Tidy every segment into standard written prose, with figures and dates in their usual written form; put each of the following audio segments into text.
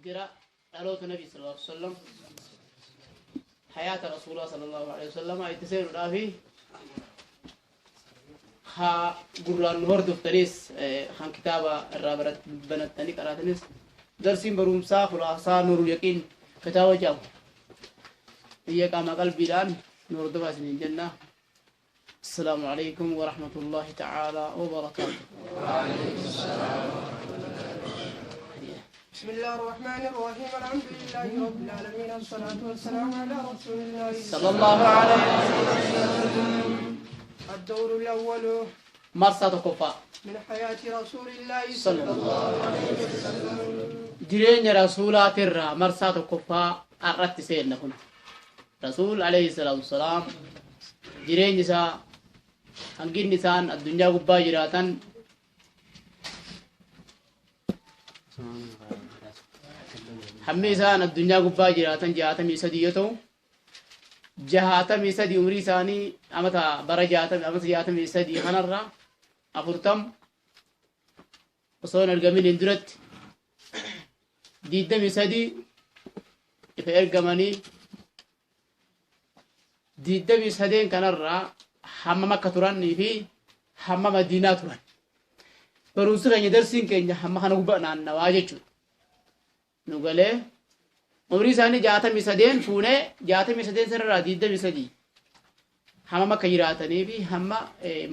Gara dhaloota Nabii sallallahu alaihi wasallam, hayaata Rasuulaa sallallahu alaihi wasallam itti seenuudhaafi haa gurraan nu hordoftanis, kan kitaaba irraa banattanii qaraatanis, darsiin barumsaa khulaasaa Nuurul Yaqiin kitaaba jedhamu biyya qaama qalbiidhaan nu hordofaa isiniin jenna. السلام عليكم ورحمة الله تعالى وبركاته. بسم الله الرحمن الرحيم. الحمد لله رب العالمين، الصلاة والسلام على رسول الله صلى الله عليه وسلم. الدور الأول. Marsaa tokkoffaa. من حياة رسول الله صلى صلى الله عليه وسلم. Jireenya rasuulaatirraa marsaa tokkoffaa har'atti seenna. Kun rasuul alayhi salaatu wassalaam jireenyi isaa, hanginni isaan addunyaa gubbaa jiraatan, hammi isaan addunyaa gubbaa jiraatan 63 yoo ta'u, 63 umrii isaanii amata bara jaatamii amata 63 kanarra 40 osoo hin argamin hin duratti, 23 ifa ergamanii, 23 kanarraa hammam akka turanii fi hamma Madiinaa turan. Barumsi keenya, darsiin keenya hamma kana gubbaa naannawaa jechuudha. Nu galee, umrii isaanii 63 fuunee, 63 sanarraa 23 hammam akka jiraatanii fi hamma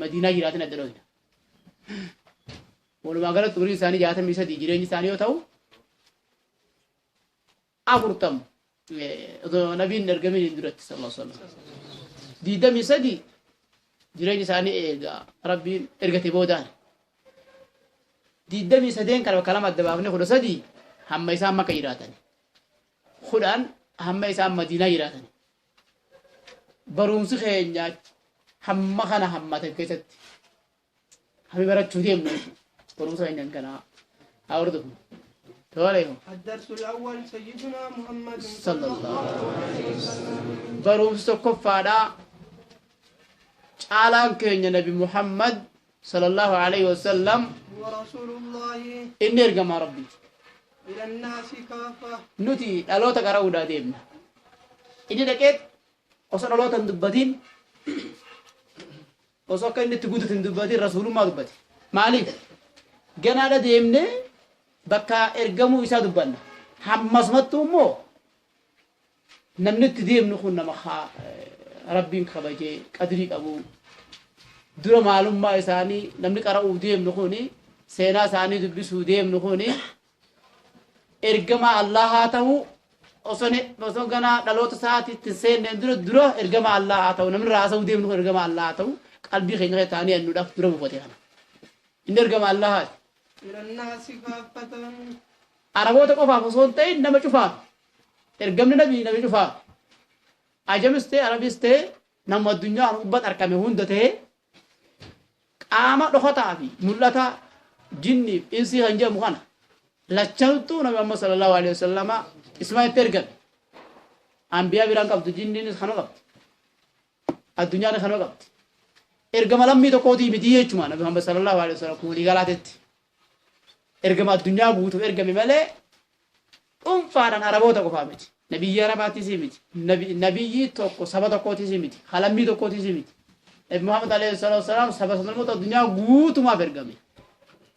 Madiinaa jiraatan adda dhoofna. Walumaa galatti umriin isaanii 63 jireenyi isaanii yoo ta'u, 40 osoo nabiin hin ergamin hin duratti sallallahu alaihi wasallam. 23 jireenya isaanii eega Rabbiin ergate boodaan. 23 kana bakka lama adda baafnee, 13 hamma isaan Makka jiraatan. 10 hamma isaan Madiinaa jiraatan. Barumsi keenya hamma kana hammate keessatti hammi barachuu deemnu jechuudha. Barumsa keenya kana haa hordofnu. Tole. الدرس الأول: سيدنا محمد صلى الله عليه وسلم. Barumsi tokkoffaadha. Caalaan keenya Nabi Muhammad sallallahu alaihi wasallam. هو رسول الله. Inni ergamaa Rabbiiti. إلى الناس كافة. Nuti dhaloota qara'uudhaa deemna. Inni dhaqeet osoo dhaloota hin dubbatin, osoo akka inni itti guddatu hin dubbatin, rasuulummaa dubbate. Maaliif? Ganaadha deemnee bakka ergamuu isaa dubbanna. Hammasumattuu immoo namni itti deemnu kun nama Rabbiin kabajee qadrii qabu. Dura maalummaa isaanii namni qara'uu deemnu kun, seenaa isaanii dubbisuu deemnu kun, ergamaa Allahaa ta'uu osoo ganaa dhaloota isaatiitti hin seenneen dura dura ergamaa Allahaa ta'uu, namni raasa'uu deemnu kun ergamaa Allahaa ta'uu qalbii keenya keessa taa'anii annuudhaaf dura buufate kana. Inni ergamaa Allahaati. إلى الناس كافة. Araboota qofaaf osoo hin ta'in nama cufaaf. Ergamni nabii nama cufaaf. Ajamis ta'e Arabis ta'e, nama addunyaa kana gubbatti argame hunda ta'e, qaama dhokataa fi mul'ataa, jinniif insii kan jedhamu kana lachantu Nabi Muhammad sallallahu alaihi wasallama isuma itti ergame. Anbiyaa biraan qabdu, jinniinis kana qabdi. Addunyaan kana qabdi. Ergama lammii tokkootii miti jechuudha Nabi Muhammad sallallahu alaihi wasallam kuulii galaatetti. Ergama addunyaa guutuuf ergame malee dhuunfaadhaan Araboota qofaa miti. Nabiyyi Arabaatis miti. Nabiyyi tokko saba tokkootis miti. Lammii tokkootis miti. Nabi Muhammad alayhi salatu wasalaam saba sablammoota addunyaa guutumaaf ergame.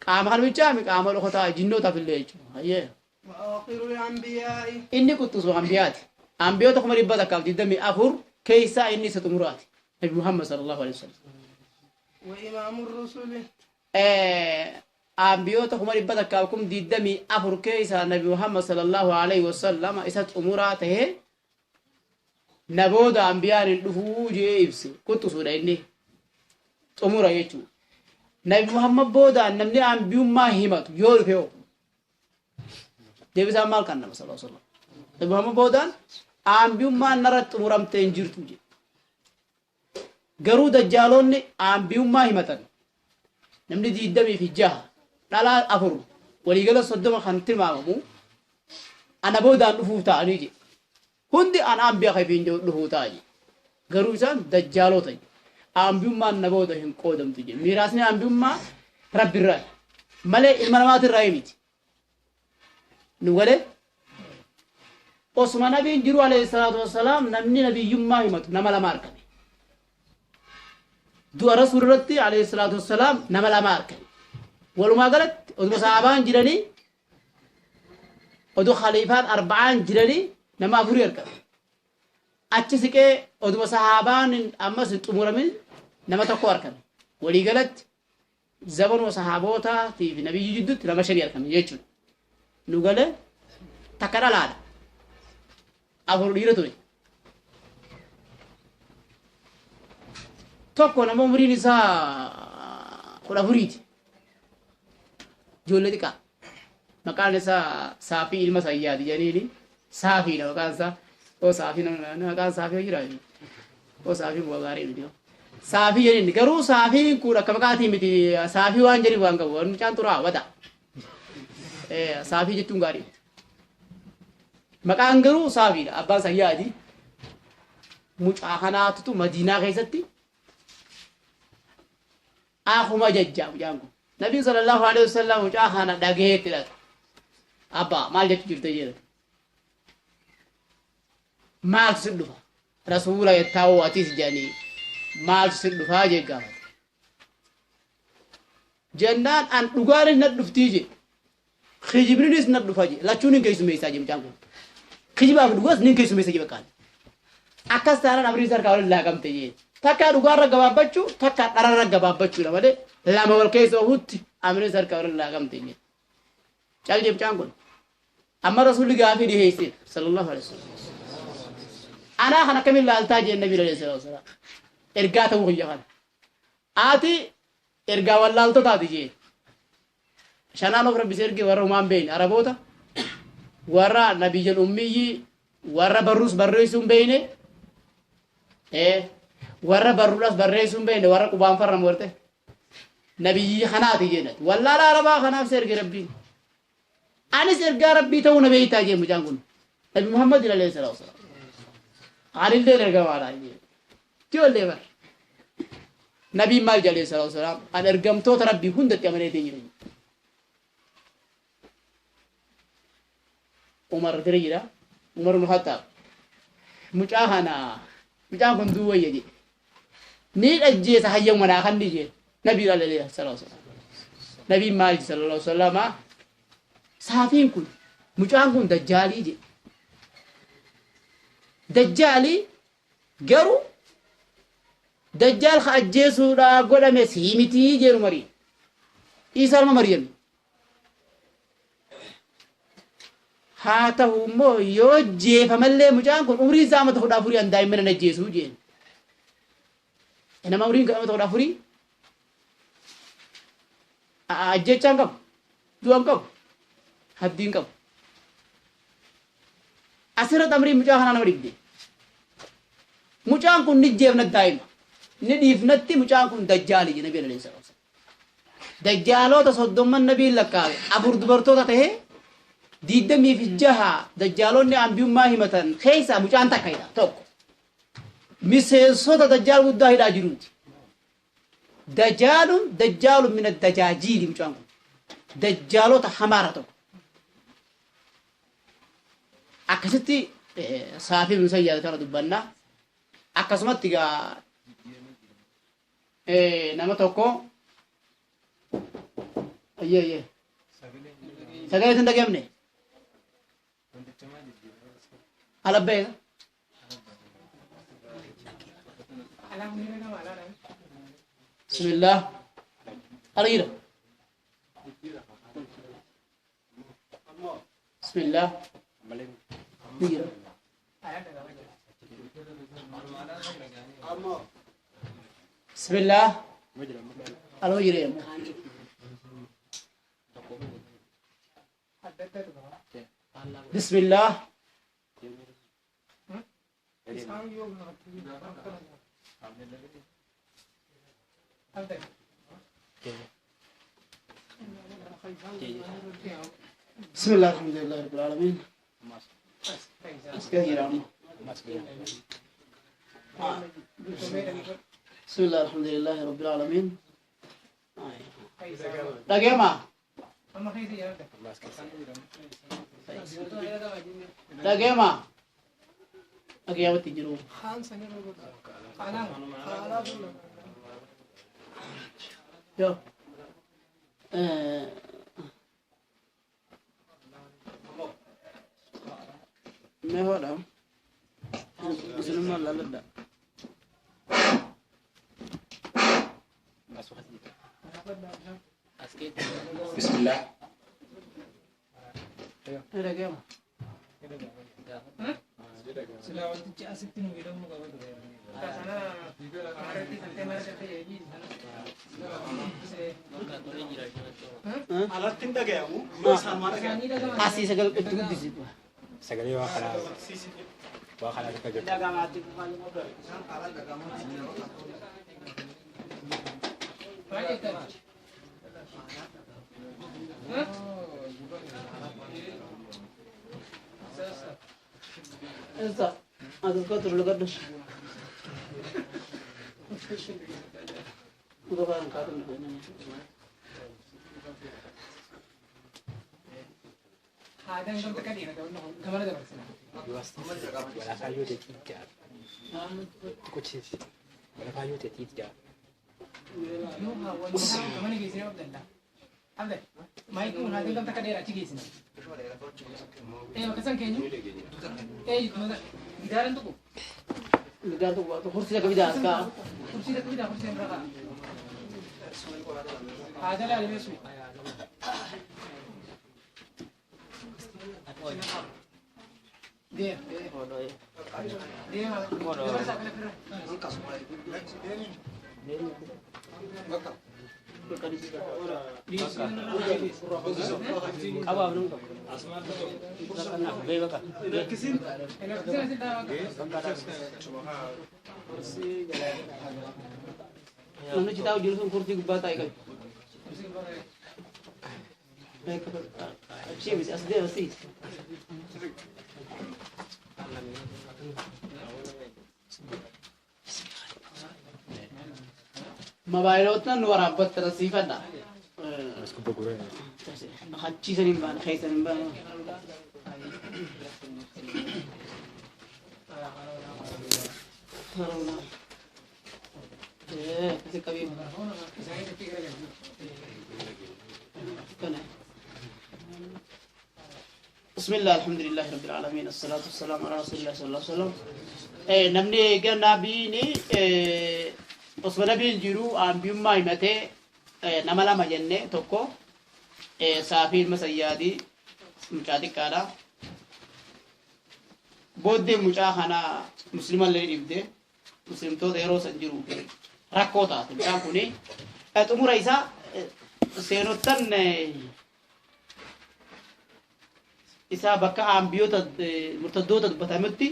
Qaama kana bichaami, qaama dhokataa jinnootaaf illee jechuudha. Hayyee. وآخر الأنبياء. Inni quxxusu ambiyaati. Ambiyoota 124,000 keessaa inni isa xumuraati. Nabi Muhammad sallallahu alaihi wasallam. وإمام الرسل. Ambiyoota 124,000 keessaa Nabi Muhammad sallallahu alaihi wasallam isa xumuraa tahee, na booda ambiyaan hin dhufuu jee ibse. Quxxusuudha, inni xumura jechuudha. Nabi Muhammad boodaan namni ambiyummaa himatu yoo dhufe hoo? Deebisaan maal kan nama sallallahu alaihi wasallam? Nabi Muhammad boodaan ambiyummaan narratti xumuramtee hin jirtu jedhe. Garuu dajjaalonni ambiyummaa himatan. Namni 26, dhalaa 4, waliigala 30 kan tilmaamamu ana boodaan dhufuuf ta'anii jedhe. Hundi ana ambiyaa kayfiin jedhu dhufuu ta'a jedhe. Garuu isaan dajjaalota jedhe. Ambiyummaan na booda hin qoodamtu jedhe. Miiraasni ambiyummaa Rabbi irraa malee ilma namaatirraa miti. Nu galee. Osuma nabiin jiru alayhi salaatu wassalaam namni nabiyyummaa himatu nama lama argame. Du'a rasuul irratti alayhi salaatu wassalaam nama lama argame. Walumaa galatti oduma sahaabaan jiranii oduu khaliifaan arba'aan jiranii nama afurii argame. Achi siqee oduma sahaabaan ammas hin xumuramin nama tokko argame. Walii galatti zabanuma sahaabotaatii fi nabiyyi jidduutti nama shanii argame jechuudha. Nu galee takka dhalaadha. Afur dhiira ture. Tokko nama umriin isaa 14ti. Ijoollee xiqqaa. Maqaan isaa Saafii ilma Sayyaadi jedhaniini. Saafiidha maqaan isaa. Oo Saafii maqaan Saafii jira. Oo Saafii bu'aa gaarii miti. Saafii jedhaniin garuu Saafiin kun akka maqaatii miti. Saafii waan jedhaniif waan qabu. Mucaan xuraa wada. Saafii jechuun gaarii miti. Maqaan garuu Saafiidha. Abbaan Sayyaadi. Mucaa kanaatutu Madiinaa keessatti akkuma jajjaa mucaan kun. Nabiin sallallahu alaihi wasallam mucaa kana dhagaheetti hidhata. Abbaa maal jechuu jirta jedha. Maaltu si dhufa? Rasuula jettaa'uu atis jedhanii maaltu si dhufaa jee gaafate. Jennaan an dhugaanis na dhuftii jee. Kijibninis na dhufa jee. Lachuun hin keessummeessaa jee mucaan kun. Kijibaaf dhugaas ni keessummeessa jee bakkaan. Akkas taanaan amriin sarkaa waliin laaqamte jee. Takka dhugaarra gabaabbachuu takka dhararra gabaabbachuudha malee lama wal keessa ofutti amriin sarkaa waliin laaqamte jee. Cal jee mucaan kun. Amma rasuulli gaafii dhiheesseef sallallahu alaihi wasallam. Anaa kan akkamiin laaltaa jeen nabi alaihi wasallam. Ergaa ta'uu kiyya kana. Ati ergaa wallaaltotaati jee. Shanaan of rabbis erge warra humaan beeyne Araboota warra nabiyyan ummiyyi warra barruus barreessuu hin beeyne warra barruudhaas barreessuu hin beeyne warra qubaan farramu warte nabiyyi kanaati jeenati wallaala Arabaa kanaaf si erge rabbiin. Anis ergaa rabbii ta'uu na beeytaa jee mucaan kun Nabi Muhammad alayhi salaatu wasalaam. Anillee ergamaadha jee. Ijoollee bar. Nabiin maal jedhe alayhi salaatu wasalaam? An ergamtoota rabbii hundatti amaneetiin jiru. Umar bira jira. Umar ibn Khattaab. Mucaa kana mucaan kun duwwayya jedhe. Ni dhajjeesa hayyama naa kan jee. Nabiin alayhi salaatu wasalaam. Nabiin maal jedhe sallallahu alaihi wasallam? Saafiin kun mucaan kun dajjaalii jedhe. Dajjaalii garuu dajjaal ka ajjeesuudhaa godhame sii mitii jedhu Maryam. Iisaa ilma Maryam. Haa ta'u immoo yoo jeefamallee mucaan kun umriin isaa amata 14 an daa'imman hin ajjeesuu jeen. Nama umriin amata 14 ajjechaa hin qabu, du'a hin qabu, haddii hin qabu. Asirratti amriin mucaa kanaa nama dhibde. Mucaan kun ni jeefna daa'ima. Ni dhiifnatti mucaan kun dajjaali jedhe Nabi alayhi salaatu wasallam. Dajjaalota soddomman nabiin lakkaawe afur dubartoota ta'ee 26 dajjaalonni ambiyummaa himatan keessaa mucaan takka hidha tokko. Miseensota dajjaal guddaa hidhaa jiruuti. Dajjaalun dajjaalun mina dajaajiili mucaan kun. Dajjaalota hamaara tokko. Akkasitti saafii ibn Sayyaad kana dubbanna. Akkasumatti egaa nama tokko ayyee ayyee sagalee hin dhageemne alabbee bismillah ariira bismillah ni jira bismillah aloo jira bismillah. بسم الله الحمد لله رب العالمين. بسم الله الحمد لله رب العالمين. Dhagema. Dhagema. Qiyaamatti hin jiru. Yoo. Mee hoodha. Isinummaa laalladha. Bismillah. Ni dhaga'ama. Alatti hin dhagayamu. Yoo isaan maa dhagayamu. Asii sagal itti guddisi. Sagalee waa kanaa waa kanaa akka jirtu. Esa. Atas kootu lugadhu. Muka baaran kaatun Walafaa yoo ta'e xiqqaa. Xiqqochiisi. Walafaa yoo ta'e xiqqaa. Bidaa tokko baatu kursi akka bidaa as ka'a. Namni citaa jiru sun kursi gubbaa taa'e qabi. Achii miti as deema asii. Mobaayiloota nu waraabbattana siifadha. As gubbaa gurra. Achiisan hin baane keessan hin baane. Akkasi qabii. Kana. بسم الله الحمد لله رب العالمين الصلاة والسلام على رسول الله صلى الله عليه وسلم. Namni eega nabiin osoo nabiin jiru ambiyummaa himatee nama lama jenne tokko saafii ilma sayyaadii mucaa xiqqaadha. Booddee mucaa kana muslimallee dhibde muslimtoota yeroo san jiru rakkoo taate mucaan kuni xumura isaa seenottan isaa bakka ambiyoota murtaddoota dubbatamutti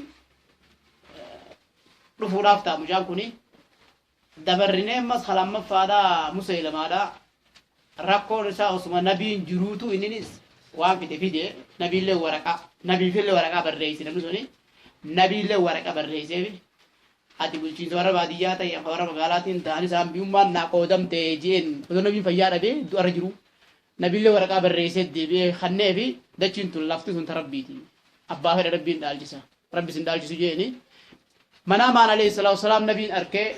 dhufuudhaaf ta'a mucaan kuni. Dabarrinee ammas lamaffaadhaa Musayilamaadha. Rakkoon isaa osuma nabiin jiruutu inninis waan fide fide nabiillee waraqaa nabiifillee waraqaa barreesse namni suni nabiillee waraqaa barreesseef ati bulchiinsa warra baadiyyaa ta'e akka warra magaalaatiin ta'anis ambiyummaan naa qoodamte jeen osoo nabiin fayyaa dhabee du'arra jiru nabiillee waraqaa barreessee deebi'ee kannee fi dachiin tun lafti sun tarabbiiti abbaa fedha rabbiin dhaalchisa rabbi sin dhaalchisu jeeni manaa maan alayhi salaatu wasalaam nabiin arkee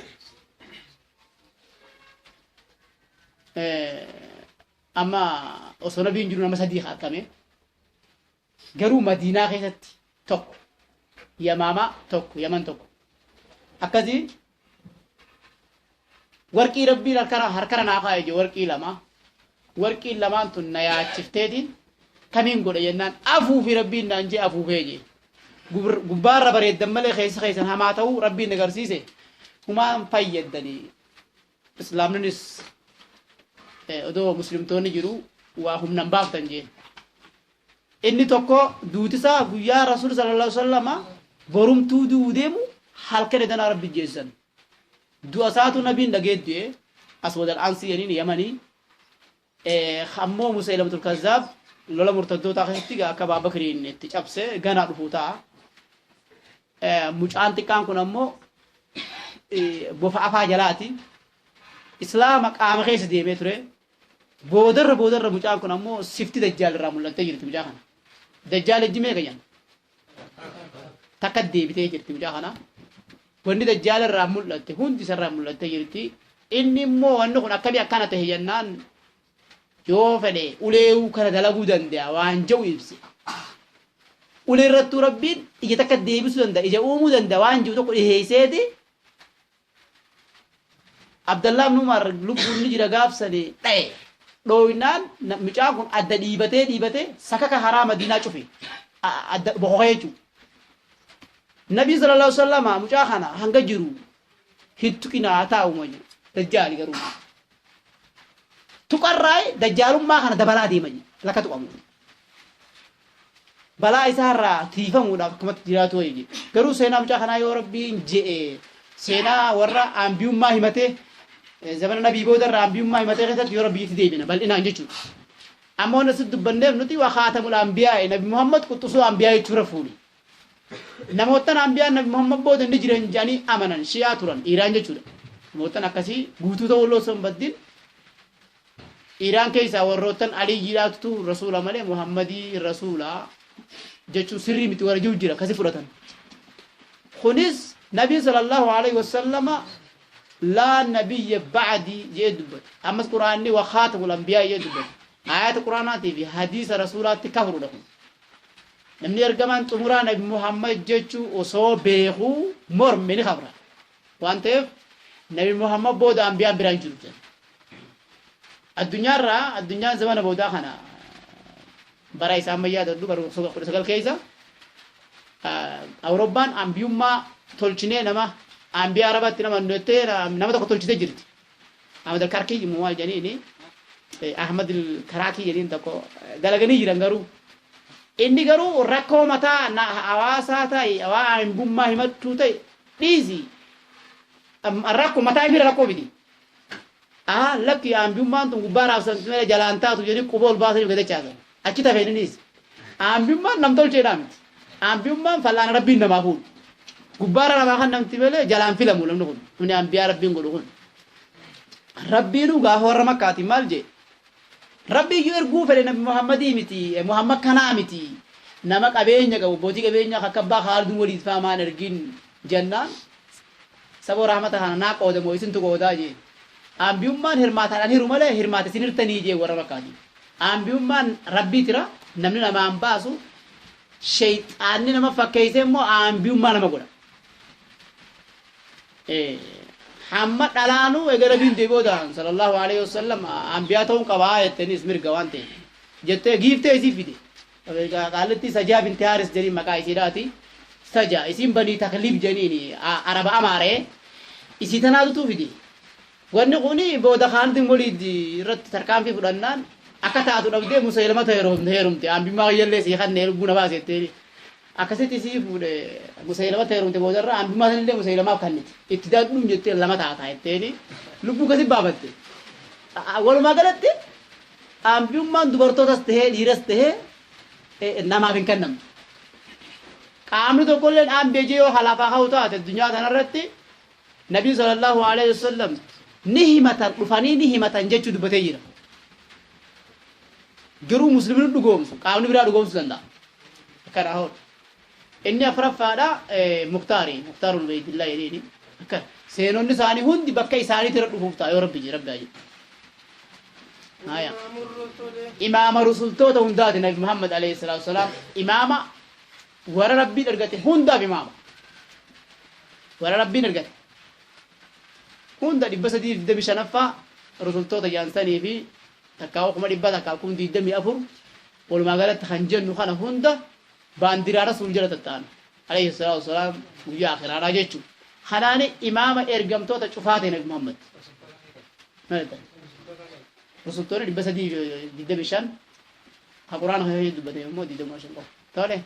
amma osoo nabiin jiru nama sadii argame garuu madiinaa keessatti tokko yamaama tokko yaman tokko akkasii warqii rabbiin harkara naa kaa'e jee warqii lama warqiin lamaan tun na yaachifteetiin kamiin godhe jennaan afuufi rabbiin naan jee afuufee jee gubbaarra bareeddan malee keessa keessan hamaa ta'uu rabbiin agarsiise humaan fayyaddanii islaamninis odoo muslimtoonni jiru waa humnan baaftan jeen. Inni tokko duutisaa guyyaa rasuul sallallahu alaihi wasallam borumtuu du'uu deemu halkan edanaa rabbi jeessan. Du'a isaatu nabiin dhageet du'e aswad al-ansii jedhaniin yamanii ammoo Musayilamatul Kazzaab lola murtaddootaa keessatti akka Abbaa Bakriin itti cabse ganaa dhufuu ta'a. Mucaan xiqqaan kun ammoo bofa afaa jalaati. Islaama qaama keessa deemee ture. Boodarra boodarra mucaan kun ammoo sifti dajjaal irraa mul'attee jirti mucaa kana. Dajjaal ejji meeqa jenna? Takka deebitee jirti mucaa kana. Wanni dajjaala irraa mul'atte hundi isarraa mul'attee jirti. Inni immoo wanni kun akkamii akkana tahe jennaan yoo fedhe uleewuu kana dalaguu danda'a waan jedhu ibse. Ulee irrattuu Rabbiin ija takka deebisuu danda'a, ija uumuu danda'a waan jiru tokko dhiheesseeti. Abdallaa ibn Umar lubbuun ni jira gaafsanii dha'e. Dhooynaan mucaan kun adda dhiibatee dhiibatee sakaka haraa Madiinaa cufe. Adda boqoqee jechuudha. Nabii sallallahu alaihi wasallam mucaa kana hanga jiru hin tuqinaa taa'u malee dajjaali garuu. Tuqarraa dajjaalummaa kana dabalaa deema jedhe lakka tuqamu. Balaa isaarraa tiifamuudhaaf akkamatti jiraatu wayii jedhe. Garuu seenaa mucaa kanaa yoo Rabbiin je'e seenaa warra ambiyummaa himatee zamana nabii boodarra ambiyummaa himatee keessatti yoo Rabbii itti deebina bal'inaan jechuudha. Amma wanni asitti dubbanneef nuti waa khaatamul ambiyaa Nabi Muhammad quxxusuu ambiyaa jechuudha fuuni. Namoottan ambiyaan Nabi Muhammad booda ni jiran jedhanii amanan shi'aa turan Iiraan jechuudha. Namoottan akkasii guutuu ta'uu osoo hin baddin Iiraan keessaa warroottan Aliyyiidhaatu rasuula malee Muhammadii rasuula jechuun sirrii miti warra jiru jira akkasii fudhatan. Kunis Nabii sallallahu alaihi wasallama laa nabiyya ba'dii jedhee dubbate. Ammas Quraanni wa khaatamul anbiyaa jedhee dubbate. Ayata Quraanaatii fi hadiisa rasuulaatti kafruudha kun. Namni ergamaan xumuraa Nabi Muhammad jechuu osoo beekuu morme ni kafra. Waan ta'eef Nabi Muhammad booda ambiyaan biraan jiru jedha. Addunyaarraa addunyaan zamana boodaa kana bara isaa ammayyaa darbu bara 19 keessa Awurooppaan ambiyummaa tolchinee nama ambiyaa Arabaatti nama jettee nama tokko tolchitee jirti. Ahmad al-Karkii immoo maal jedhaniini Ahmad al-Karaakii jedhaniin tokko dalaganii jiran garuu inni garuu rakkoo mataa hawaasaa ta'e waa ambummaa himachuu ta'e dhiisi rakkoo mataa ifira rakkoo miti. Aha lakki ambiyummaan tun gubbaa raabsamti malee jalaan taatu jedhanii quba ol baasanii gad dachaasan. Achi tafeen innis. Ambiyummaan nam tolcheedhaa miti. Ambiyummaan fallaana Rabbiin namaa fuudhu. Gubbaarra namaa kan namti malee jalaan filamu namni kun. Namni ambiyaa Rabbiin godhu kun. Rabbiinuu gaafa warra Makkaatiin maal jee? Rabbi iyyuu erguu fedhe Nabi Muhammadii miti, Muhammad kanaa miti. Nama qabeenya qabu, abbootii qabeenyaa akka abbaa Khaalid Waliid fa'aa maan ergin jennaan saboo rahmata kana naa qooda moo isintu qoodaa jee. Ambiyummaan hirmaataadhaan hiru malee hirmaata isin hirtanii jee warra Makkaatiin. Ambiyummaan Rabbii tira namni namaan baasu sheyxaanni nama fakkeessee immoo ambiyummaa nama godha. Hamma dhalaanuu eega Nabiin du'e boodaan sallallahu alaihi wasallam ambiyaa ta'uun qabaa jettenis mirga waan ta'eef jettee giiftee isii fide. Qaallitti Sajaa binti Haaris jedhaniin maqaa isiidhaati. Sajaa isiin banii takliib jedhaniin Araba Amaaree isii tanaatutu fide. Wanni kun booda Khaalid bin Waliid irratti tarkaanfii fudhannaan akka taatu dhabdee Musaylamata heerumte ambimmaa kiyyallee sii kannee lubbuu na baase jetteeni. Akkasitti isii fuudhe Musaylamata heerumte boodarra ambimmaa sanillee Musaylamaaf kanniti. Itti dadhuun jettee lama taata jetteeni lubbuu kasi baafatte. Walumaa galatti ambimmaan dubartootas tahee dhiiras tahee namaaf hin kennamtu. Qaamni tokkolleen ambee jee yoo halafaa ka'u taate addunyaa kanarratti Nabii sallallahu alaihi wasallam ni himatan dhufanii ni himatan jechuu dubbatee jira. Garuu muslimni dhugoomsu qaamni biraa dhugoomsuu danda'a. Akkana hoo. Inni afuraffaadha Muktaari Muktaarul Beeytillaa jedheeni. Akka seenonni isaanii hundi bakka isaaniitti irra dhufuuf ta'a yoo Rabbi jedhe Rabbi haa jedhu. Haya. Imaama rusultoota hundaati Nabi Muhammad alayhi salaatu wasalaam imaama warra Rabbiin ergate hundaaf imaama. Warra Rabbiin ergate hunda 325ffaa rusultoota jaansanii fi takkaa 100,000 20,024 walumaa galatti kan jennu kana hunda baandiraa rasuul jala tatta'an alayhi salaatu wasalaam guyyaa akhiraadhaa jechuudha. Kanaani imaama ergamtoota cufaa ta'e Nabi Muhammad. Rusultoonni 325 ka Quraana keessatti dubbate immoo 25 qofa. Tole.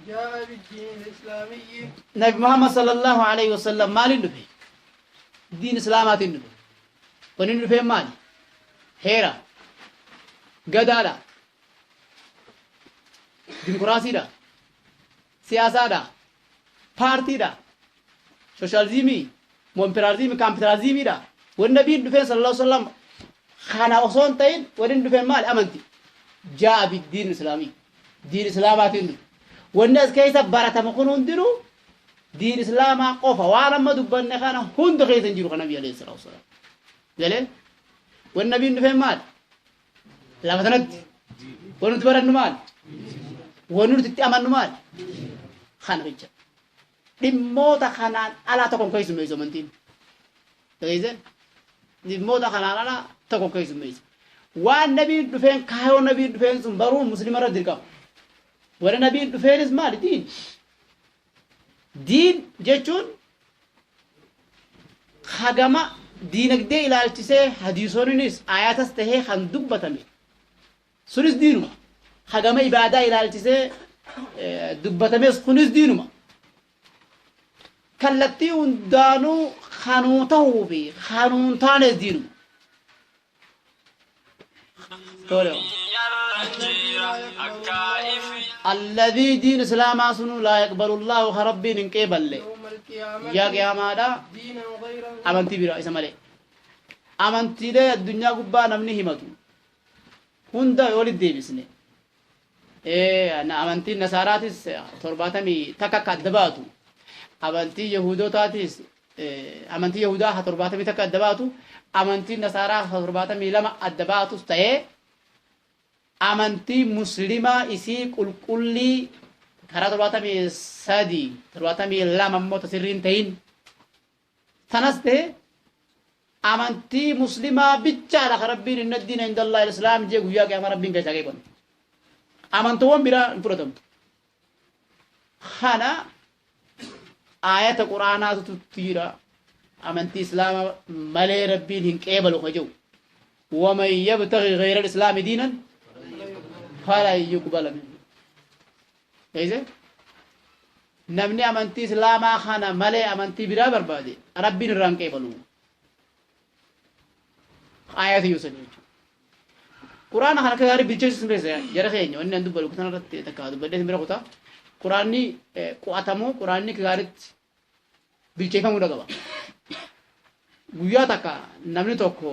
جاء بالدين الإسلامي. Nabi Muhammad sallallahu alaihi wasallam maaliin dhufe? Diin Islaamaatiin dhufe. Wanni inni dhufeen maali? Heera. Gadaadha. Dimokiraasiidha. Siyaasaadha. Paartiidha. Sooshaalizimii. Moompiraalizimii. Kaapitaalizimiidha. Wanni nabiin dhufeen sallallahu alaihi wasallam kana osoo hin ta'in wanni inni dhufeen maali? Amanti. Jaa biddiin Islaamii. Diin Islaamaatiin dhufe. Wanni as keessa baratama kun hundinuu Diin islaamaa qofa waan amma dubbanne kana hunda keessa hin jiru kan nabi alayhi salaatu wasalaam. Galee wanni nabiin dhufeen maali? Lafa sanatti wanni nuti barannu maali? Wanni nuti itti amannu maali? Kana jecha. Dhimmoota kanaan alaa tokko hin keessummeessu amantiin. Dhageessee? Dhimmoota kanaan alaa tokko hin keessummeessu. Waan nabiin dhufeen kaayoo nabiin dhufeen sun baruun muslima irra dirqama. Wanni nabiin dhufeenis maali? Diin. Diin jechuun hagama diinagdee ilaalchisee hadiisoninis ayatas tahee kan dubbatame sunis diinuma. Hagama ibaadaa ilaalchisee dubbatames kunis diinuma. Kallattii hundaanuu kanuu tahuu fi kanuun taanes diinuma. Tole. Alladhii diin islaamaa sunu laa yaqbalu Allaahu ka Rabbiin hin qeeballe guyyaa qiyaamaadha amantii biraa isa malee. Amantiilee addunyaa gubbaa namni himatu hunda yoo walitti deebisne amantiin nasaaraatis 71 akka adda baatu amantii yahudotaatis amantii yahudaa ha 71 adda baatu amantiin nasaaraa ha 72 adda baatus ta'ee amantii muslimaa isii qulqullii karaa 73 72 immoo tasirriin ta'in sanas ta'e amantii muslimaa bichaadha ka Rabbiin inna diina inda Allah islaam jee guyyaa qiyaamaa Rabbiin keessaa qeeqan. Amantoowwan biraa hin fudhatamtu. Kana aayata quraanaatu jira. Amantii islaamaa malee Rabbiin hin qeebalu ka jedhu. Waman yabtaghi ghayra al-islaami diinan falan yuqbala minhu. Eeyse? Namni amantii islaamaa kana malee amantii biraa barbaade Rabbiin irraa hin qeebalu. Aayata yoo sanii jechuudha. Quraana kana akka gaarii bilcheessu sin beessa jara keenya wanni an dubbadhu kana irratti takka dubbadhee sin bira kutaa. Quraanni qo'atamuu quraanni akka gaariitti bilcheeffamuu qaba. Guyyaa takka namni tokko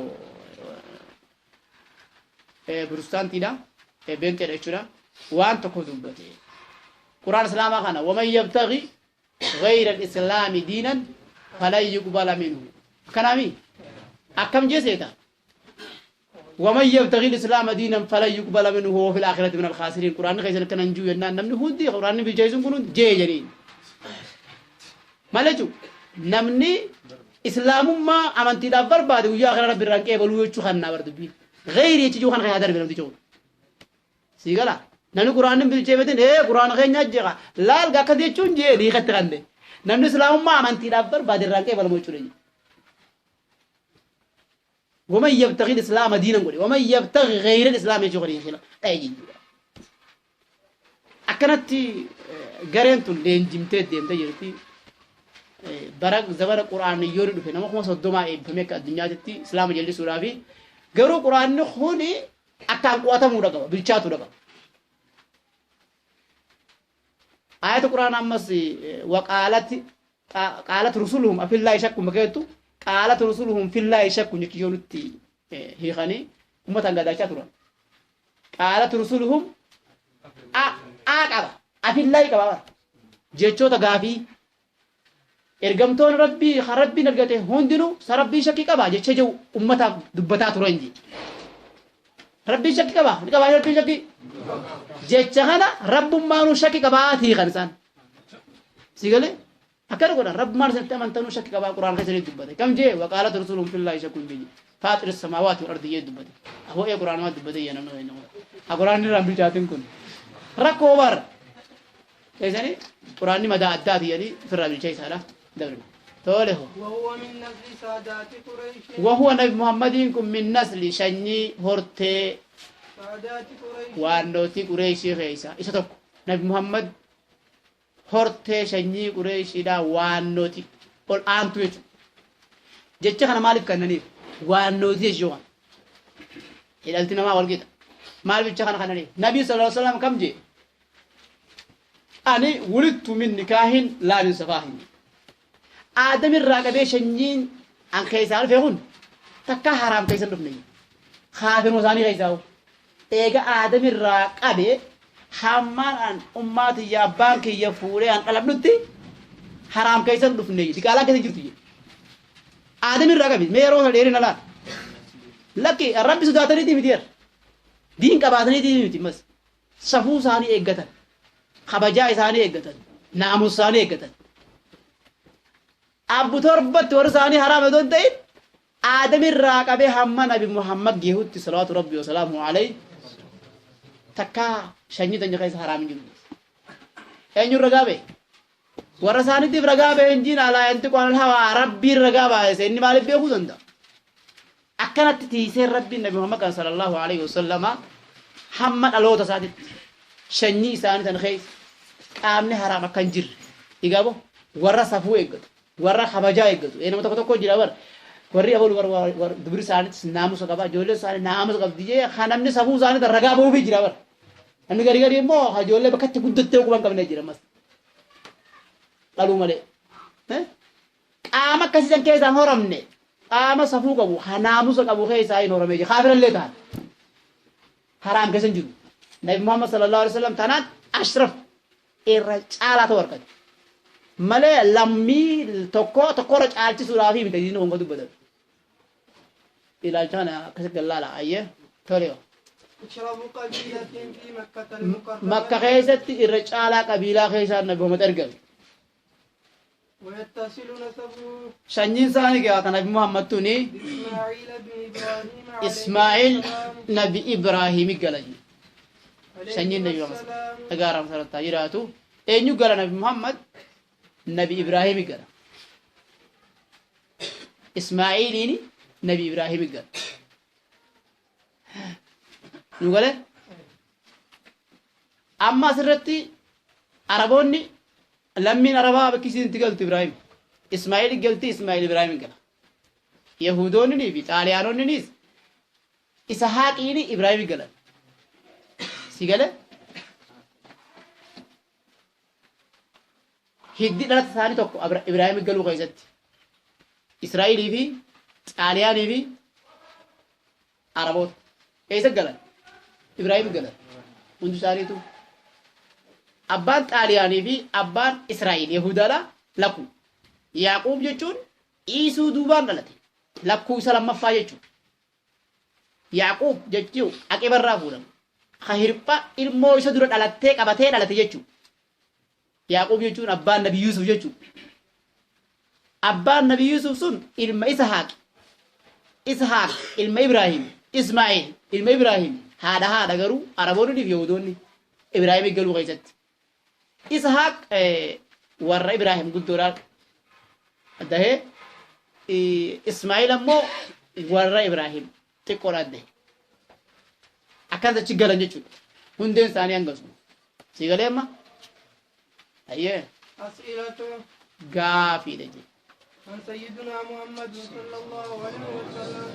Pirotestaantiidha, beenxeedha jechuudha. Waan tokko dubbate. Quraan Islaamaa kana waman yabtaghi ghayra al-islaami diinan falan yuqbala minhu. Akkanaami? Akkam jee seeta? Waman yabtaghi al-islaama diinan falan yuqbala minhu wa fil aakhirati min al-khaasiriin. Quraanni keessan akkana hin jiru jennaan namni hundi quraanni bilcheessuun kun hundi jee jedheen. Maal jechuun namni islaamummaa amantiidhaaf barbaade guyyaa akhiraa rabbi irraa hin qeebaluu jechuu kan naa bar dubbiin. Gayri jechi jiru kana keessaa darbe namticha kun. Sii gala. Namni quraanni hin bilcheeffatin ee quraana keenya jeqa. Laal akkas jechuun jee dhiikatti kanne. Namni islaamummaa amantiidhaaf barbaade irraa hin qeebalamu jechuudha. Waman yabtaghi islaama diinan godhe. Waman yabtaghi gayra islaama jechuu kan hiikila. Dha'e jechuudha. Akkanatti gareen tun leenjimtee deemtee jirti. Bara zabana quraaniyyoonni dhufe nama 30,000 eebbifamee akka addunyaatitti islaama jallisuudhaafi garuu quraanni kuni akkaan qo'atamuudha qaba bilchaatuudha qaba. Ayata quraana ammas waqaalati qaalat rusuluhum afillaahi shakkun bakka jettu qaalat rusuluhum fillaahi shakkun jechuun yoo nutti hiikanii uummataan gadaachaa turan. Qaalat rusuluhum a a qaba afillaahi qaba bara jechoota gaafii ergamtoonni rabbii kan rabbiin argate hundinuu sa rabbiin shakkii qaba jecha jedhu ummataaf dubbataa turan je. Rabbiin shakkii qaba ni qabaa rabbiin shakkii jecha kana rabbummaanuu shakkii qabaatii kan isaan si galee akkana godhan rabbummaan isinitti amantanuu shakkii qabaa quraan keessa ni dubbate kam jee waqaalat rusuluhum fillaahi shakkun jee faaxir samaawaati wal ardi jee dubbate ahoo ee quraan waan dubbate yaa namni keenya kun quraan irraan bilchaatin kun rakkoo bar keessanii quraanni madaa addaati jedhanii ofirraa bilcheessaadha dabrina tole hoo. وهو من نسل سادات قريش وهو nabi Muhammadiin kun min nasli sanyii hortee سادات قريش waannootii Qureeshii keessa isa tokko. Nabi Muhammad hortee sanyii Qureeshiidhaa waannooti ol aantu jechuudha. Jecha kana maaliif kennaniif? Waannootii jechuudha. Hidhalti namaa wal qixa. Maaliif jecha kana kennaniif? Nabii sallallahu alaihi wasallam kam jee? Ani wulidtu min nikaahin laa min safaahin. Aadamirraa qabee sanyiin an keessaa dhufe kun takka haraam keessa hin dhufne. Kaafiruma isaanii keessaa hoo. Eega aadamirraa qabee hammaan an ummaa tiyya abbaan kiyya fuudhee an dhaladhutti Haraam keessa hin dhufne diqaalaa keessa jirtu jedhe. Aadam irraa qabi mee yeroo dheerina laal. Lakki rabbi sodaataniitii miti yerra. Diin qabaataniitii miti mas. Safuu isaanii eeggatan. Kabajaa isaanii eeggatan. Naamusa isaanii eeggatan. Abbu torbatti warri isaanii haraam otoo hin ta'in Aadam irraa qabee hamma Nabi Muhammad geehutti salawaatu rabbi wa salaamu alayhi takkaa shanyii tanya keessa haraam hin jiru. Eenyuun ragaa ba'e? Warra isaaniitiif ragaa ba'e hin jiin alaa yantiqu anil hawaa rabbiin ragaa baay'ise inni maaliif beekuu danda'a? Akkanatti tiisee rabbiin Nabi Muhammad kan sallallahu alaihi wasallama hamma dhaloota isaatitti shanyii isaanii tan keessa qaamni haraam akka hin jirre. Egaa boo warra safuu eeggatu, warra kabajaa eeggatu. Nama tokko tokko jira bar. Warri abalu warra dubri isaaniitis naamusa qaba, ijoolleen isaanii naamusa qabdi jee kan namni safuu isaanii tan ragaa bahuufii jira bar. Namni gari gari immoo ijoollee bakka itti guddattee quba hin qabne jira mas. Dhaluu malee. Qaama akkasii san keessaa hin horamne qaama safuu qabu ka naamusa qabu keessaa hin horamee jira kaafirallee ta'an haraam keessa hin jiru. Nabi Muhammad sallallahu alaihi wasallam tanaan ashraf irra caalaa ta'u argate. Malee lammii tokko tokkorra caalchisuudhaaf miti diinni kun kan dubbatan. Ilaalcha kana akkasitti gallaala ayyee tole. أشرف قبيلة في مكة المكرمة Makka keessatti irra caalaa qabiilaa keessaa Nabi Muhammad ergame. ويتصل نسبه Sanyiin isaanii gaa Nabi Muhammad tuni بإسماعيل بن إبراهيم عليه Ismaa'il السلام Nabi Ibraahimi gala. Sanyiin عليهما Nabi Muhammad السلام dhagaaraam sanattaa jiraatu. Eenyu gala Nabi Muhammad? Nabi Ibraahimi gala. Ismaa'iiliin Nabi Ibraahimi gala. Nu gale? Amma asirratti Araboonni lammiin Arabaa bakki isiin itti galtu Ibraahim. Ismaa'il galti Ismaa'il Ibraahim gala. Yahudoonni fi Xaaliyaanonnis Isahaaqiin Ibraahim galan. Si gale? Hiddi dhalata isaanii tokko Ibraahim galuu keessatti. Israa'ilii fi Xaaliyaanii fi Araboota. Eessa galan? Ibraahim galan. Hundi isaaniitu. Abbaan Xaaliyaanii fi abbaan Israa'il Yahudaadha lakkuu. Yaaqoob jechuun Iisuu duubaan dhalate. Lakkuu isa lammaffaa jechuudha. Yaaqoob jechuun aqibarraa fuudhama. Ka hirpha ilmoo isa dura dhalattee qabatee dhalate jechuudha. Yaaqoob jechuun abbaan Nabi Yuusuf jechuudha. Abbaan Nabi Yuusuf sun ilma Isahaaq. Isahaaq ilma Ibraahim. Ismaa'eel ilma Ibraahim. Haadha haadha garuu Araboonni fi Yahudoonni Ibraahim galuu keessatti. Isahaaq warra Ibraahim guddoodhaan dahee Ismaa'eel ammoo warra Ibraahim xiqqoodhaan dahe. Akkas achi galan jechuudha. Hundeen isaanii hangasuma. Si galee amma? Ayyee أسئلة gaafiidha jedhe. عن سيدنا محمد صلى الله عليه وسلم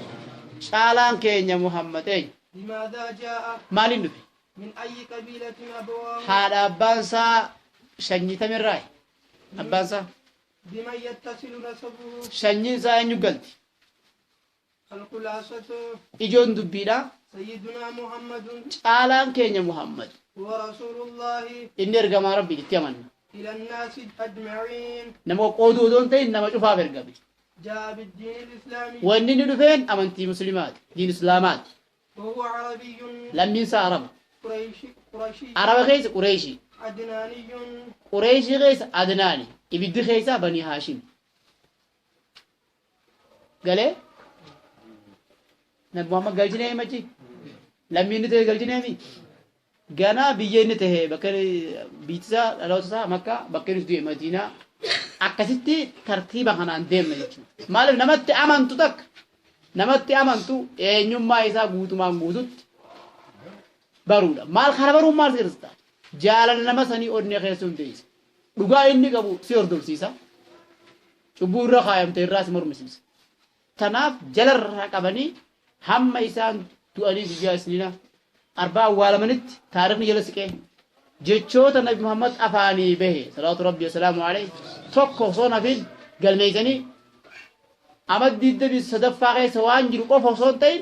Caalaan keenya Muhammad eenyu? لماذا جاء Maaliin dhufe? من أي قبيلة أبواه Haadha abbaan isaa sanyii tamirraayi? Abbaan isaa بمن يتصل نسبه sanyiin isaa eenyu galti? الخلاصة Ijoon dubbiidha. سيدنا محمد Caalaan keenya Muhammad هو رسول الله inni ergamaa rabbii itti amanna. إلى الناس أجمعين Nama qooduu otoo hin ta'in nama cufaaf ergame. جاء بالدين الإسلامي Wanni inni dhufeen amantii musliimaati, diin islaamaati. وهو عربي Lammiin isaa Araba. قريشي قرشي Araba keessa Qureeshii. عدناني Qureeshii keessa Adnaani. Ibiddi keessa Banii Haashim. Galee? Nabi Muhammad galchinee himachi? Lammii inni ta'e galchinee mi? Ganaa biyya inni ta'e bakka biyyi isaa dhaloota isaa Makkaa bakka inni du'e Madiinaa akkasitti tartiiba kanaan deemna jechuudha. Maaliif namatti amantu takka namatti amantu eenyummaa isaa guutumaan guututti baruudha. Maal kana baruun maal sirrista? Jaalala nama sanii onnee keessa hundeessa. Dhugaa inni qabu si hordofsiisa. Cubbuu irra kaayamte irraa si mormisiisa. Tanaaf jalarraa qabanii hamma isaan du'anii guyyaa isniina arbaa awwaalamanitti taarikhni jala siqee jechoota Nabi Muhammad afaanii bahe salaatu rabbi wasalaamu alayhi tokko osoo nafin galmeessanii amma 23ffaa keessa waan jiru qofa osoo hin ta'in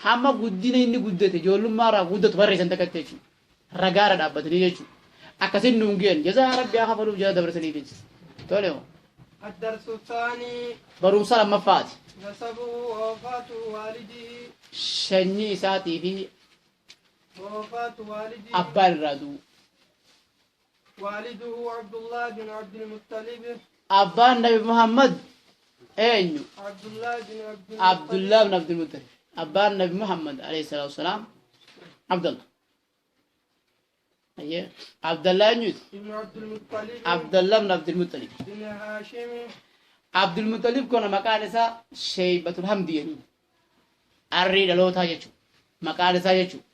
hamma guddina inni guddate ijoollummaa irraa guddatu barreessan takkatti jechuudha. Ragaarra dhaabbatanii jechuudha. Akkasiin nuun ga'an jazaa rabbi haa kafaluuf jala dabarsaniifis. Tole hoo. الدرس الثاني Barumsa lammaffaati. نسبه ووفاة والده Sanyii isaatii fi ووفاة والده abbaan irraa du'u. والده عبد الله بن عبد المطلب Abbaan Nabi Muhammad eenyu? عبد الله بن عبد المطلب Abdullah bin Abdul Muttalib. Abbaan Nabi Muhammad alayhi salaatu wasalaam Abdullah. Ayyee Abdullah eenyuti? بن عبد المطلب Abdullah bin Abdul Muttalib. بن هاشم Abdul Muttalib kun maqaan isaa Shaybatul Hamdi jedhama. Arrii dhalootaa jechuudha. Maqaan isaa jechuudha.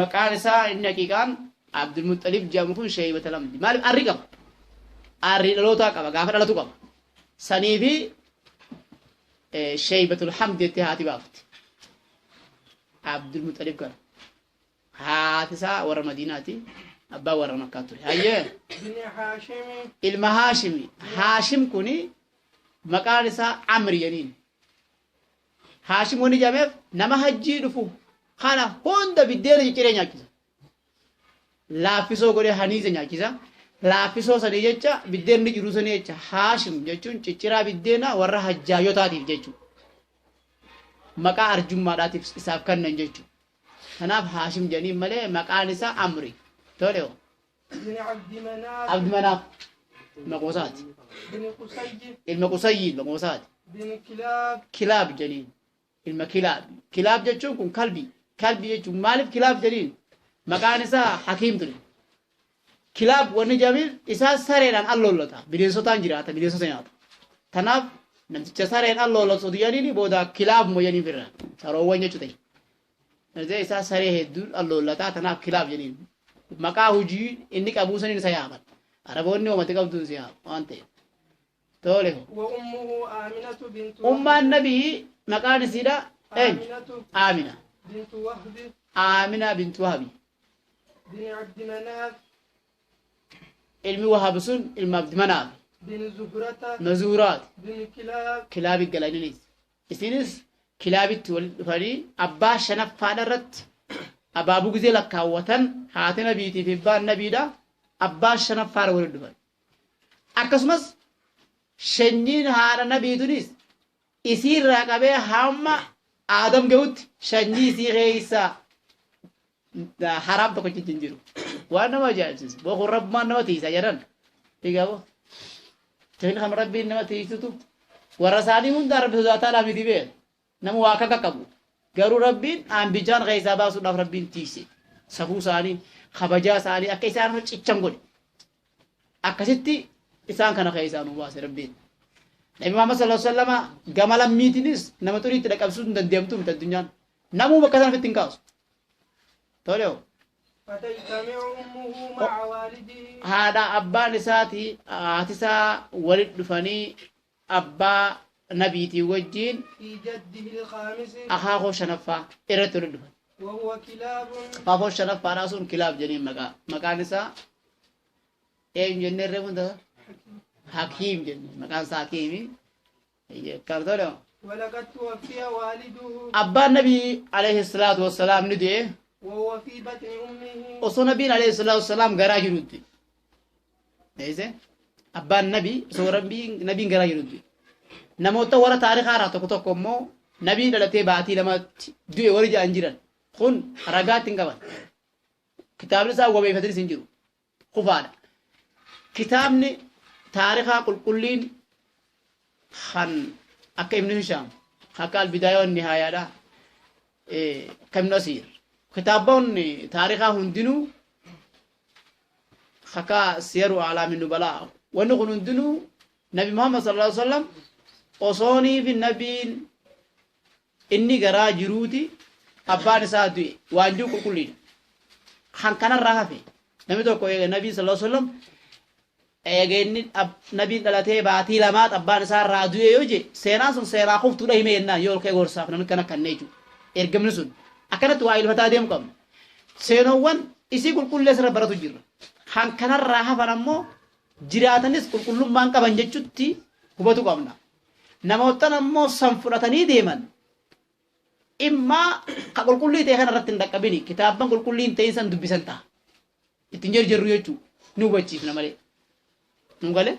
Maqaan isaa inni haqiiqaan Abdul Muttalib jedhamu kun Shaybatul Hamdi. Maaliif arrii qaba? Arrii dhalootaa qaba. Gaafa dhalatu qaba. Sanii fi Shaybatul Hamdi jettee haati baafti. Abdul Muttalib kana. Haati isaa warra Madiinaati. Abbaa warra Makkaa ture. Hayyee. بن هاشم Ilma Haashimi. Haashim kuni maqaan isaa Amri jedhaniin. Haashim wani jedhameef nama hajjii dhufu kana hunda biddeena cicciree nyaachisa. Laaffisoo godhee haniisa nyaachisa. Laaffisoo sanii jecha biddeenni jiru sanii jecha Haashim jechuun cicciraa biddeena warra hajjaayotaatiif jechuudha. Maqaa arjummaadhaatiif isaaf kennan jechuudha. Kanaaf Haashim jedhaniin malee maqaan isaa Amri. Tole hoo. بن عبد مناف Abdi Manaaf maqoosaati. بن قصي Ilma Qusayyi maqoosaati. بن كلاب Kilaab jedhaniin. Ilma Kilaab. Kilaab jechuun kun kalbii. Kalbii jechuun maaliif kilaab jedhaniin? Maqaan isaa Hakiim ture. Kilaab wanni jedhameef isaa sareedhaan alloollata. Bineensotaan jiraata. Bineensota nyaata. Kanaaf namticha sareen alloollatu jedhaniin booda kilaab moo jedhaniin firra. Saroowwan jechuu ta'e. Namticha isaa saree hedduun alloollataa kanaaf kilaab jedhaniin. Maqaa hojii inni qabuu saniin isa yaaman. Araboonni hoomatti qabduun si yaama waan ta'eef. Tole. وأمه آمنة بنت Ummaan nabii maqaan isiidha eenyu? آمنة Aamina. بنت وهب Aamina bintu Wahabi. بن عبد مناف Ilmi Wahab sun ilma Abdi Manaaf. بن زهرة Mazuuraati. بن كلاب Kilaabi galaniinis. Isinis kilaabitti wal dhufanii abbaa shanaffaadha irratti abaabuu gizee lakkaawwatan haati nabiitii fi abbaan nabiidha abbaa shanaffaadha wal dhufan. Akkasumas shanyiin haadha nabiitunis isiirraa qabee hamma Aadam gahutti shanyii isii keessa haraam tokko hin jiru. Waan nama ajaa'ibsiisu. Boqon rabbumaan nama tiisa jedhan. Egaa boo. Tafin kan rabbiin nama tiisutu warra isaanii hunda rabbi sodaataa miti beeku. Nama waa akka qaqqabu. Garuu rabbiin hambijaan keessaa baasuudhaaf rabbiin tiise. Safuu isaanii, kabajaa isaanii akka isaan cichan godhe. Akkasitti isaan kana keessaa nu baase rabbiin. Nabi Muhammad sallallahu alaihi wasallam gama lammiitiinis nama xuriitti dhaqqabsiisuu hin dandeemtu miti addunyaan. Namuu bakka sana ofitti hin kaasu. Tole hoo. فتجتمع أمه مع والده Haadha abbaan isaatii haati isaa walitti dhufanii abbaa nabiitii wajjin في جده الخامس akaakoo shanaffaa irratti walitti dhufan. وهو كلاب Akaakoo shanaffaadhaa sun kilaab jedhaniin maqaa. Maqaan isaa eenyu jennee reefu hunda Hakiim jennee maqaan isaa Hakiimi. Kan tole hoo. ولقد توفي والده Abbaan nabii alayhi salaatu wassalaam ni du'e. وهو في بطن أمه Osoo nabiin alayhi salaatu wassalaam garaa jirutti. Eeyse abbaan nabii osoo nabiin garaa jirutti. Namoota warra taarikaa irraa tokko tokko immoo nabiin dhalatee baatii lamatti du'e warri jedhan jiran kun ragaatti hin qaban. Kitaabni isaa wabeeffatanis hin jiru. Kufaadha. Kitaabni taarikaa qulqulliin kan akka Ibn Hishaam, akka Albidaaya wan Nihaayaadha, akka Ibn Asiir. Kitaabonni taarikaa hundinuu akka Siyaru A'laami Nubalaa. Wanni kun hundinuu Nabi Muhammad sallallahu alaihi wasallam osoonii fi nabiin inni garaa jiruuti abbaan isaa du'e waan jiru qulqulliidha. Kan kanarraa hafe namni tokko eega nabii sallallahu alaihi wasallam eega inni nabiin dhalatee baatii lamaat abbaan isaa irraa du'e yoo je seenaan sun seenaa kuftuudha hime jennaan yoo ol ka'e gorsaaf namni kana kannee jechuudha. Ergamni sun akkanatti waa ilfataa deemu qabna. Seenoowwan isii qulqulleessa irra baratu jirra. Kan kanarraa hafan ammoo jiraatanis qulqullummaan qaban jechutti hubatu qabna. Namootan ammoo san fudhatanii deeman immaa ka qulqullii ta'e kana irratti hin dhaqqabini kitaabban qulqullii hin ta'in san dubbisan ta'a. Ittiin jarjarru jechuu nu hubachiifna malee. Nu galee?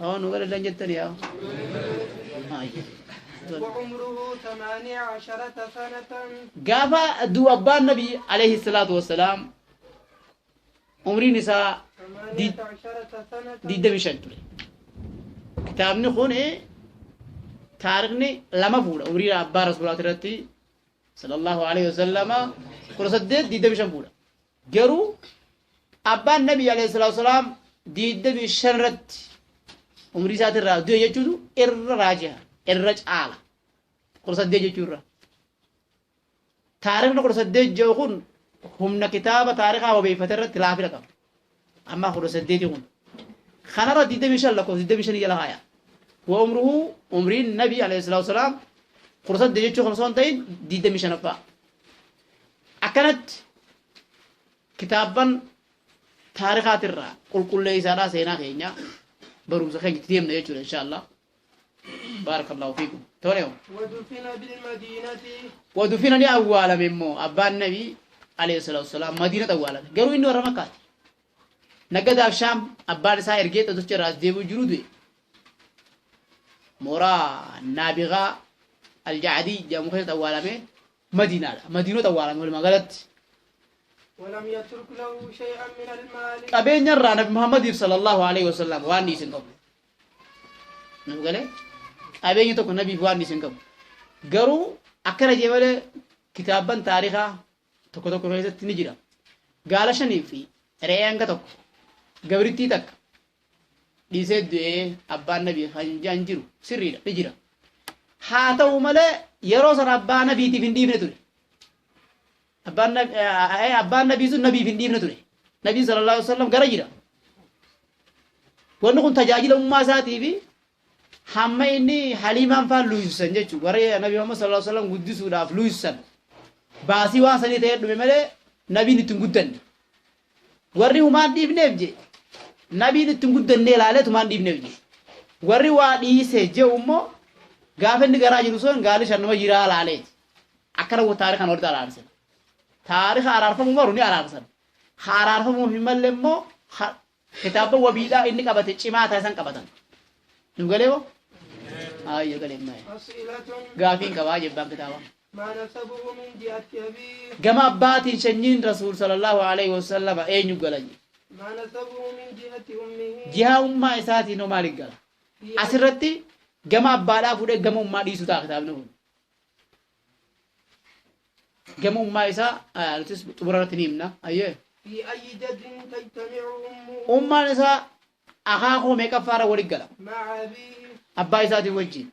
أو نقول لن جتني يا وعمره 18 سنة. قافا دو أبا النبي عليه الصلاة والسلام عمري نساء 18 سنة دي دمشان تري كتابني خونه تاريخني لما فول عمري أبا رسول الله ترتي صلى الله عليه وسلم كرسد دي دمشان فول جرو أبا النبي عليه الصلاة والسلام دي دمشان رت عمري ساتر را دو يجودو إر راجع إر على كرسد يجورا تاريخنا كرسد جوخون هم كتابة تاريخها وبيفترة تلافي لكم أما كرسد يجون خنرة دي دمشان لكم دي دمشان يلا هيا وعمره عمري النبي عليه الصلاة والسلام كرسد يجو خمسون تين دي دمشان فا أكنت كتابا تاريخات الرا قل كل ليس على سينا خينا بروز خير تيمنا يجوا إن شاء الله بارك الله فيكم توليو ودفن بالمدينة ودفن لي أول ممو أبا النبي عليه الصلاة والسلام مدينة أول قالوا إنه رمكات نقد الشام أبا سائر جيت أدوش راس ديبو جرودي مورا نابغة الجعدي جامخة أول من مدينة مدينة أول من ما قالت ولم يترك له شيئا من المال قبين يرى نبي محمد صلى الله عليه وسلم واني سنقب نقول قبين يترك نبي واني سنقب قروا أكره جبل كتابا تاريخا تكو تكو فيزت نجرا قال شنيفي ريان كتك قبرتي تك ديسد أبا النبي خنجانجرو سريرا نجرا هاتو ملا يروسر أبا نبي تفندي بنتوري أبا النبي سن نبي فندي بنتوري نبي صلى الله عليه وسلم قرجرا ونكون تجاجل أمة ساتي بي هم إني حليمان فان لويسن جتشو وري نبي محمد صلى الله عليه وسلم قدسوا داف لويسن باسي واسني تير دمي نبي نتنقدن وري هما ديب نبجي نبي نتنقدن نيل عليه هما ديب نبجي وري وادي سجى أمه قافن نجارة جلوسون قالش أنه جرا عليه أكره تاريخ أنا أرسل تاريخ أعرفه ممروني أعرفه أعرفه مهم لمو كتابه وبيدا إنك أبتش ما تحسن كبتن نقوله آه يقوله ما قافين كواجب بان كتابه ما نسبه من جهة أبيه جمع باتين شنين رسول صلى الله عليه وسلم أين يقوله ما نسبه من جهة أمه جهة أمه إساتي نمالك قال أسرتي جمع بالا فوده جمع أمه دي سوتا كتاب نقول جمع أمه إسا نتيس تبررتني أيه في أي جد تجتمع أمه أمه إسا أخاه ميكفارة ورجلا مع أبيه أبا إساتي وجهي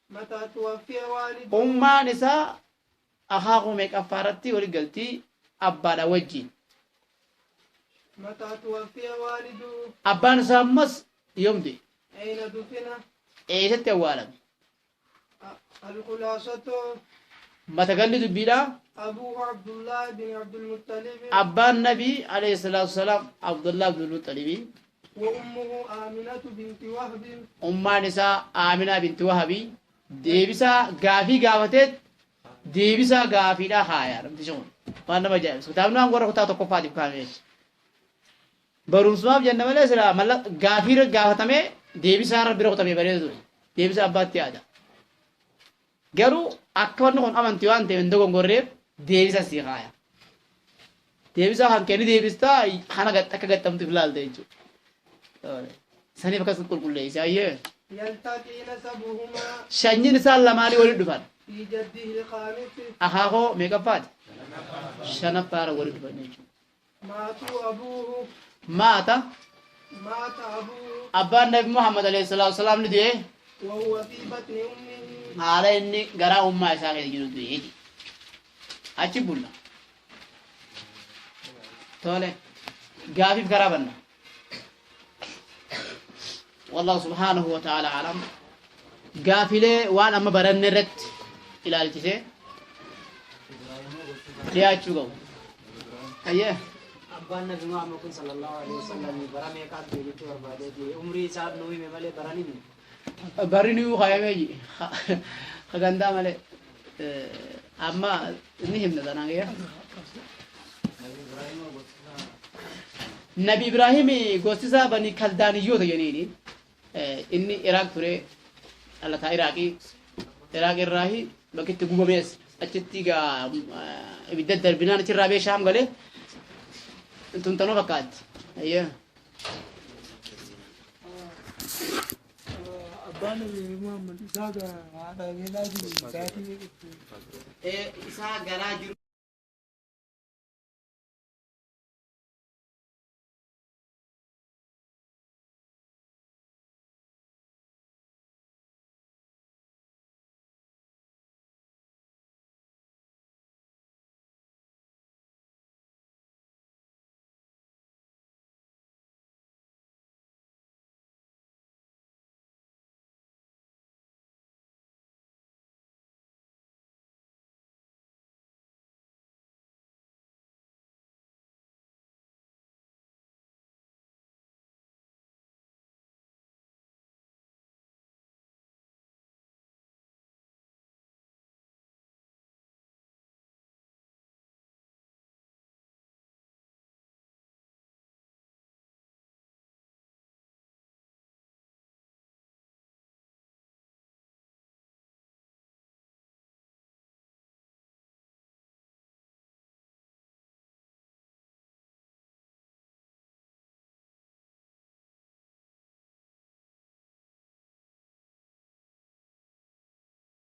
متى توفي والده أمه إسا أخاه ميكفارتي ورجلتي أبا وجهي متى توفي والده أبا إسا مس يوم دي أين دفن إيش التوالد الخلاصة ما تقلد بلا أبوه عبد الله بن عبد المطلب أبا النبي عليه الصلاة والسلام عبد الله بن المطلب وأمه آمنة بنت وهب أم نساء آمنة بنت وهب ديبسا غافي غافتت ديبسا غافي لا خايا رمتي شون وانا ما جايبس كتابنا انغور كتا تكو فاتي كامل برونسما جنة ملا سلا ملا غافي غافتمه ديبسا رب رختمه بريزو ديبسا أباتي هذا garuu akka wanni kun amantii waan ta'eef hin dogongorreef deebisa sii kaaya. Deebisa kan kenni deebistaa kana akka gaxxamtuuf ilaalte jechuudha. Saniif akkas qulqulleessa ayyee. يلتقي نسبهما Shanyiin isaan lamaanii walitti dhufan. في جده الخامس Akaakoo meeqaffaati? Shanaffaara walitti dhufan jechuudha. ماتوا أبوه Maata مات أبوه abbaan Nabi Muhammad alayhi salaatu wasalaam ni du'e وهو في بطن أمه haala inni garaa ummaa isaa keessa jiru du'e jechuudha. Achi bulla. Tole gaafiif karaa banna. والله سبحانه وتعالى أعلم. قافلة وأنا ما برن الرت إلى الجزء. يا شو أيه. أبان نبي محمد صلى الله عليه وسلم برامي كات بيجي وربادة عمري سات نوي مملة براني مي. براني وخيامي خجندا ملة أما نهم ندانا يا. نبي إبراهيم قصة بني كلدانيو تجنيني. Inni Iraaq ture, dhalataa Iraaqii. Iraaq irraahi bakki itti gubamees achitti gaa ibidda darbinaan achirraa bee Shaam galee tuntanoo fakkaatti. Ayyee. Abbaan Nabi Muhammad isaa haadha keellaa jiru isaatii Isaa garaa jiru.